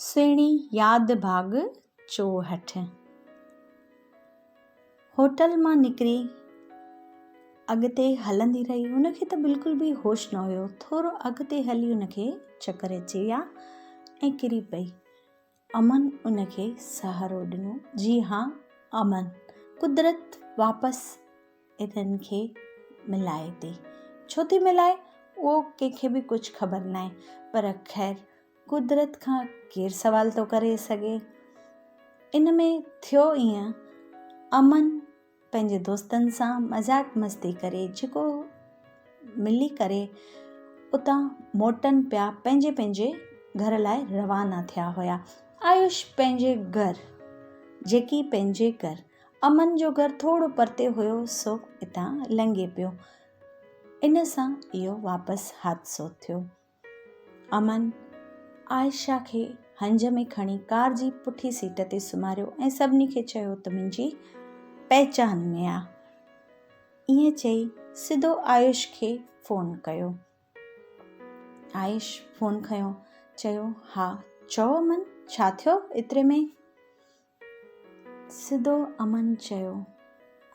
سهڻي ياد ڀاڳ چوهٺ. هوٽل مان نڪري اڳتي هلندي رهي. هن کي ته بلڪل به هوش نه هيو. ٿورو اڳتي هلي هن کي چڪر اچي ويا ۽ ڪري پئي. امن ان کي سهارو ڏنو. جي ها امن! قدرت واپس انهن کي ملائي ٿي. ڇو ٿي ملائي اهو ڪنهن کي به ڪجهه خبر ناهي پر خير قدرت کان ڪير سوال ٿو ڪري سگهي. ان ۾ ٿيو ائين امن پنهنجي دوستن سان مذاق مستي ڪري جيڪو ملي ڪري اتان موٽن پيا پنهنجي پنهنجي گهر لاء روانا ٿيا هيا. آيوش پنهنجي گهر جيڪي پنهنجي گهر امن جو گهر ٿورو پرتي هيو سو اتان لنگهي پيو. ان سان اهو واپس حادثو ٿيو. امن عائشه کي هنج ۾ کڻي ڪار جي پٺي سيٽ تي سمهاريو ۽ سڀني کي چيو ته منهنجي پهچان ۾ آ. ائين چئي سڌو آيوش کي فون ڪيو. عائش فون کنيو چيو ها چئو امن ڇا ٿيو ايتري ۾؟ سڌو امن چيو،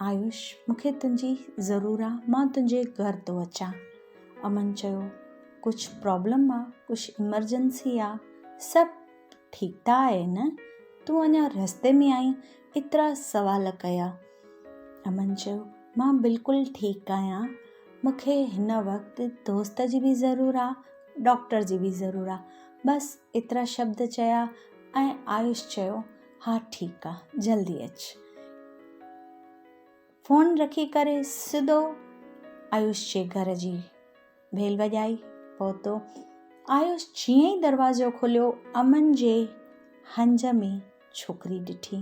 آيوش مون کي تنهنجي ضرور آ، مان تنهنجي گهر ٿو اچان. امن چيو، ڪجهه پرابلم آ، ڪجهه ايمرجنسي آ، سڀ ٺيڪ ته آهي نه، تون اڃا رستي ۾ آهين، ايترا سوال ڪيا. امن چيو، مان بلڪل ٺيڪ آهيان، مون کي هن وقت دوست جي به ضرور آ، ڊاڪٽر جي به ضرور آ. بس ايترا شبد چيا ۽ آيوش چيو، ها ٺيڪ آ، جلدي اچ. فون رکي ڪري سڌو آيوش جي گهر جي بيل وڄائي پهتو. آيوش جيئن ئي دروازو کوليو، امن جي هنج ۾ ڇوڪري ڏٺي.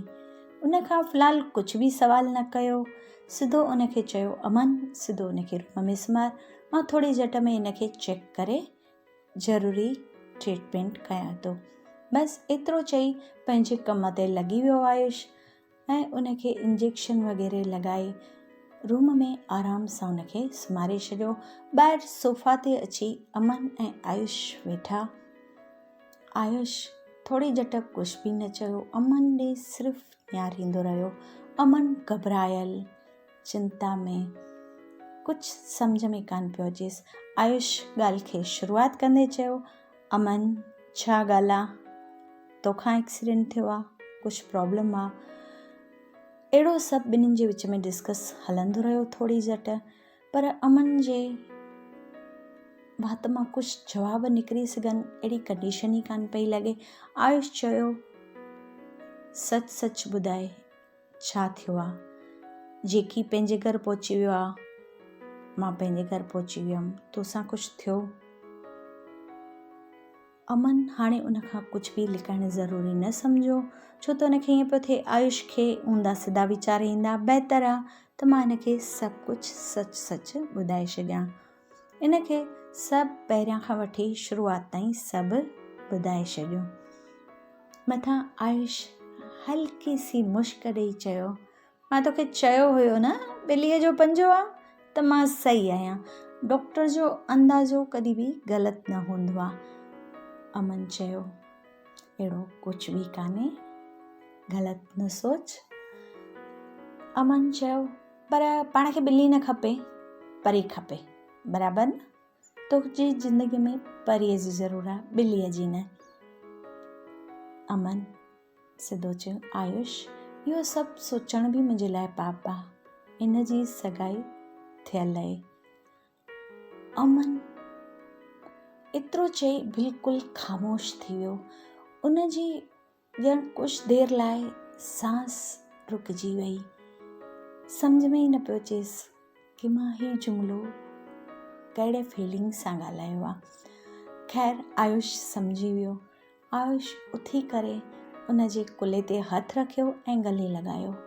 ان کان في الحال ڪجهه به سوال نه ڪيو. سڌو ان کي چيو، امن، سڌو ان کي روم ۾ سمهار، مان ٿوري جهٽ ۾ ان کي چيڪ ڪري ضروري ٽريٽمينٽ ڪيان ٿو. بس ايترو چئي پنهنجي ڪم تي لڳي ويو آيوش ۽ ان کي انجيڪشن وغيره لڳائي روم ۾ آرام سان ان کي سمهاري ڇڏيو. ٻاهر صوفا تي اچي امن ۽ آيوش ويٺا. آيوش ٿوري جهٽ ڪجهه به نه چيو. امن ڏي صرف نهاريندو رهيو. امن گهٻرايل چنتا ۾ ڪجهه سمجهه ۾ ڪانه پيو اچيس. آيوش ڳالهه کي شروعات ڪندي چيو، امن ڇا ڳالهه آ؟ توکان ايڪسيڊنٽ ٿيو آ؟ ڪجهه پرابلم آ؟ اهڙو سڀ ٻنهين جي وچ ۾ ڊسڪس هلندو رهيو ٿوري جهٽ پر امن جي وات مان ڪجهه جواب نڪري سگهن اهڙي ڪنڊيشن ئي ڪانه پئي لڳي. آيوش چيو، سچ سچ ٻڌائي ڇا ٿيو آ؟ جيڪي پنهنجي گهر پهچي ويو آ، مان پنهنجي گهر پهچي ويم، توسان ڪجهه ٿيو؟ امن هاڻي ان کان ڪجهه به لڪائڻ ضروري نه سمجهيو، ڇو ته ان کي ائين پيو ٿئي آيوش کي اوندا سڌا ويچار ايندا، بهتر آ ته مان هن کي سڀ ڪجهه سچ سچ ٻڌائي ڇڏيان. ان کي سڀ پهريان کان وٺي شروعات تائين سڀ ٻڌائي ڇڏيو. مٿان آيوش هلڪي سي مشڪ ڏئي چيو، مان توکي چيو هيو نه ٻليء جو پنجو آ ته مان صحيح آهيان. ڊاڪٽر جو اندازو ڪڏهن به غلط نه هوندو آ. امن چيو، اهڙو ڪجهه به ڪانهي، غلط نه سوچ. امن چيو، پر پاڻ کي ٻلي نه کپي، پري کپي، برابر نه؟ توکي زندگيء ۾ پريء جي ضرور آ، ٻليء جي نه. امن سڌو چيو، آيوش، اهو سڀ سوچڻ به منهنجي لاء پاپ آ. ان جي سڳائي ٿيل اهي. امن ايترو چئي بلڪل خاموش ٿي ويو. ان جي ڄڻ ڪجهه دير لاء سانس رڪجي وئي. سمجهه ۾ ئي نه پيو اچيس ڪي مان هي جملو ڪهڙي فيلنگ سان ڳالهايو آ. خير آيوش سمجهي ويو. آيوش اٿي ڪري ان جي ڪلهي تي هٿ رکيو ۽ گلي لڳايو.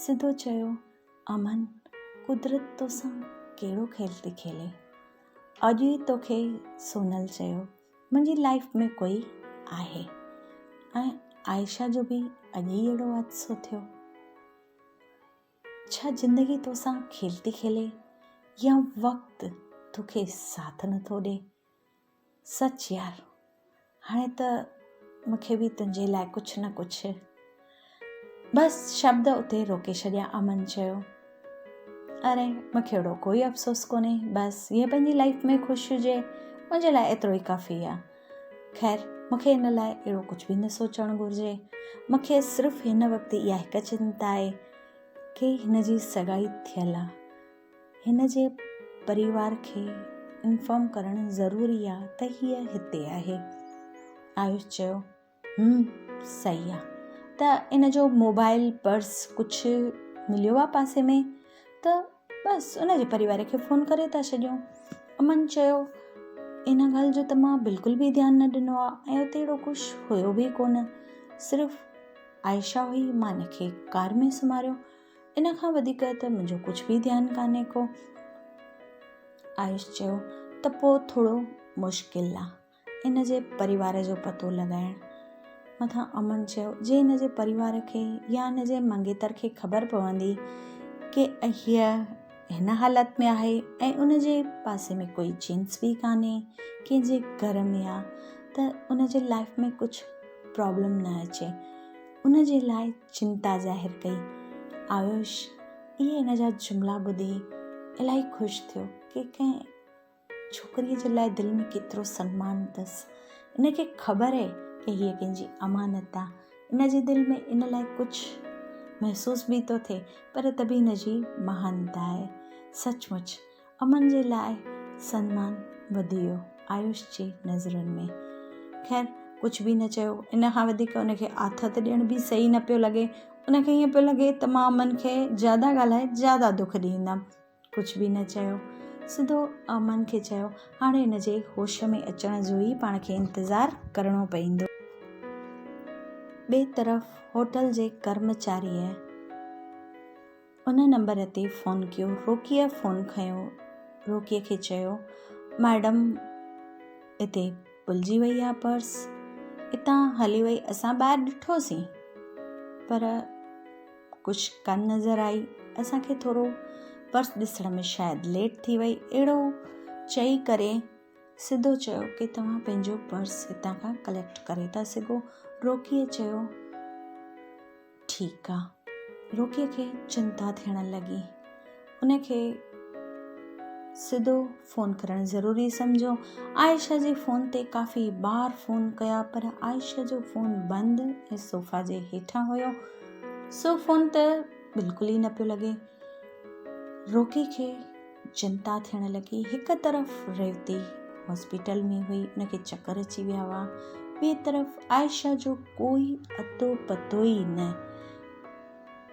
سڌو چيو، امن قدرت توسان ڪهڙو کيل ٿي کيلي. اڄ ئي توکي سونل چيو منهنجي لائيف ۾ ڪوئي آهي ۽ عائشه جو به اڄ ئي اهڙو حادثو ٿيو. ڇا زندگي توسان کيل ٿي کيلي يا وقت توکي ساٿ نٿو ڏي؟ سچ يار هاڻي ته مون کي به تنهنجي لاء ڪجهه نه ڪجهه. بس شبد اتي روڪي ڇڏيا. امن چيو، اري مون کي اهڙو ڪوئي افسوس ڪونهي، بس هيء پنهنجي لائيف ۾ خوش هجي، منهنجي لاء ايترو ئي ڪافي آ. خير مون کي ان لاء اهڙو ڪجهه به نه سوچڻ گهرجي. مون کي صرف هن وقت اها هڪ چنتا آهي ڪي هن جي سڳائي ٿيل آ، هن جي پريوار کي انفارم ڪرڻ ضروري آ ته هيء هتي آهي. آيوش چيو، هم صحيح آ ته ان جو موبائل پرس ڪجهه مليو آ پاسي ۾ ته بس ان جي پريوار کي فون ڪري ٿا ڇڏيون. امن چيو، ان ڳالهه جو ته مان بلڪل به ڌيان نه ڏنو آ ۽ اتي اهڙو ڪجهه هيو به ڪونه، صرف عائشه هئي، مان ان کي ڪار ۾ سمهاريو، ان کان وڌيڪ ته منهنجو ڪجهه به ڌيان ڪانهي ڪو. آيوش چيو، ته پوء ٿورو مشڪل آ. ان جي پريوار جو پتو لڳائڻ. مٿان امن چيو، جي ان جي پريوار کي يا ان جي مڱيتر کي خبر پوندي ڪي هيء هن حالت ۾ آهي ۽ ان جي پاسي ۾ ڪوئي جينس به ڪانهي، ڪنهن جي گهر ۾ آ ته ان جي لائف ۾ ڪجهه پرابلم نه اچي، ان جي لاء چنتا ظاهر ڪئي. آيوش اهي ان جا جملا ٻڌي الاهي خوش ٿيو ڪي ڪنهن ڇوڪريء جي لاء دل ۾ ڪيترو سنمان اٿس. ان کي خبر اهي ته هيء ڪنهن جي امانت آ. ان جي دل ۾ ان لاء ڪجهه محسوس به ٿو ٿئي پر ته به هن جي مهانتا آهي. سچ مچ امن جي لاء سنمان وڌي ويو آيوش جي نظرن ۾. خير ڪجهه به نه چيو. ان کان وڌيڪ ان کي آٿت ڏيڻ به صحيح نه پيو لڳي. ان کي ائين پيو لڳي ته مان امن کي زياده ڳالهائي زياده دک ڏيندم. ڪجهه به نه چيو. سڌو امن کي چيو، هاڻي هن جي هوش ۾ اچڻ جو ئي پاڻ کي انتظار ڪرڻو پئيندو. ٻئي طرف هوٽل جي ڪرمچاريء ان نمبر تي فون ڪيو. روڪيء فون کنيو. روڪيء کي چيو، مئڊم اتي ڀلجي وئي آ پرس. اتان هلي وئي. اسان ٻاهر ڏٺوسين پر ڪجهه ڪن نظر آئي. اسان کي ٿورو پرس ڏسڻ ۾ شايد ليٽ ٿي وئي. اهڙو چئي ڪري سڌو چيو ڪي توهان پنهنجو پرس هتان کان ڪليڪٽ ڪري ٿا سگهو. روڪيء چيو ٺيڪ آ. روڪيء کي چنتا ٿيڻ لڳي. ان کي سڌو فون ڪرڻ ضروري سمجهيو. عائشه جي فون تي ڪافي بار فون ڪيا پر عائشه جو فون بند ۽ صوفا جي هيٺان هيو سو فون ته بلڪل ئي نه پيو لڳي. روڪي کي چنتا ٿيڻ لڳي. هڪ طرف ريوتي هاسپيٽل ۾ هئي ان کي چڪر اچي ويا هئا، ٻئي طرف عائشه جو ڪوئي اتو پتو ئي نه.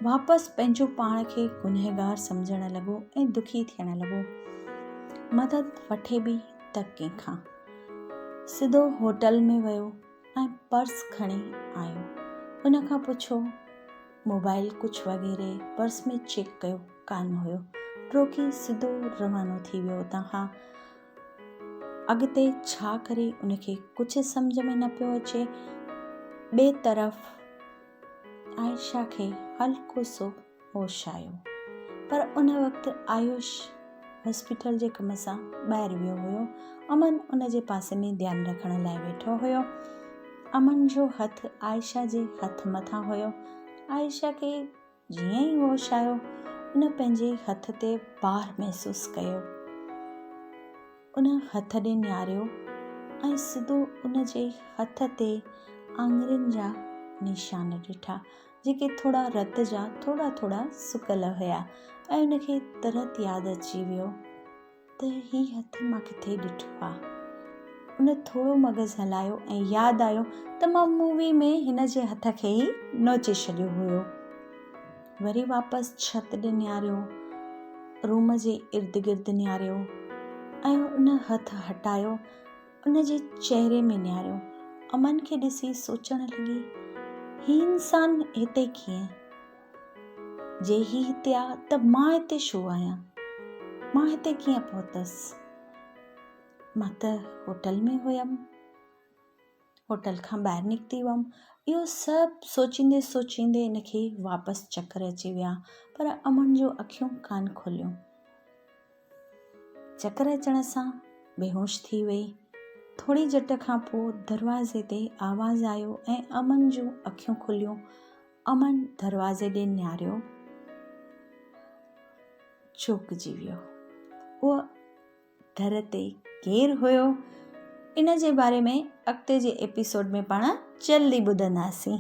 واپس پنهنجو پاڻ کي گنهگار سمجهڻ لڳو ۽ دکي ٿيڻ لڳو. مدد وٺي به ته ڪنهن کان؟ سڌو هوٽل ۾ ويو ۽ پرس کڻي آيو. ان کان پڇيو، موبائل ڪجهه وغيره پرس ۾ چيڪ ڪيو، ڪانه هيو. روڪي سڌو روانو ٿي ويو اتان کان. اڳتي ڇا ڪري ان کي ڪجهه سمجهه ۾ نه پيو اچي. ٻئي طرف عائشه کي هلڪو سو هوش آيو پر ان وقت آيوش هاسپيٽل جي ڪم سان ٻاهر ويو هيو. امن ان جي پاسي ۾ ڌيان رکڻ لاء ويٺو هيو. امن جو هٿ عائشه جي هٿ مٿان هيو. عائشه کي جيئن ئي هوش آيو ان پنهنجي هٿ تي بار محسوس ڪيو. ان هٿ ڏي نهاريو ۽ سڌو ان جي هٿ تي آڱرين جا نشان ڏٺا جيڪي ٿورا رت جا ٿورا ٿورا سڪل هيا ۽ ان کي ترت ياد اچي ويو. ته هي هٿ مان ڪٿي ڏٺو آ. ان ٿورو مغز هلايو ۽ ياد آيو ته مان مووي ۾ هن جي هٿ کي ئي نوچي ڇڏيو هيو. وري واپس ڇت ڏي نهاريو، روم جي ارد گرد نهاريو ۽ ان هٿ هٽايو ان جي چهري ۾ نهاريو. امن کي ڏسي سوچڻ لڳي، هي انسان هتي ڪيئن؟ جي هي هتي آ ته مان هتي ڇو آهيان؟ مان هتي ڪيئن پهتس؟ مان ته هوٽل ۾ هيم. هوٽل کان ٻاهر نڪتي ويم. اهو سڀ سوچيندي سوچيندي هن کي واپس چڪر اچي ويا پر امن جون اکيون ڪانه کليون. چڪر اچڻ سان بيهوش ٿي وئي. ٿوري جهٽ کان پوء دروازي تي آواز آيو ۽ امن جون اکيون کليون. امن دروازي ڏي نهاريو. چوڪجي ويو. اهو در تي ڪير هيو؟ ان جي باري ۾ اڳتي جي ايپيسوڊ ۾ پاڻ جلدي ٻڌنداسين.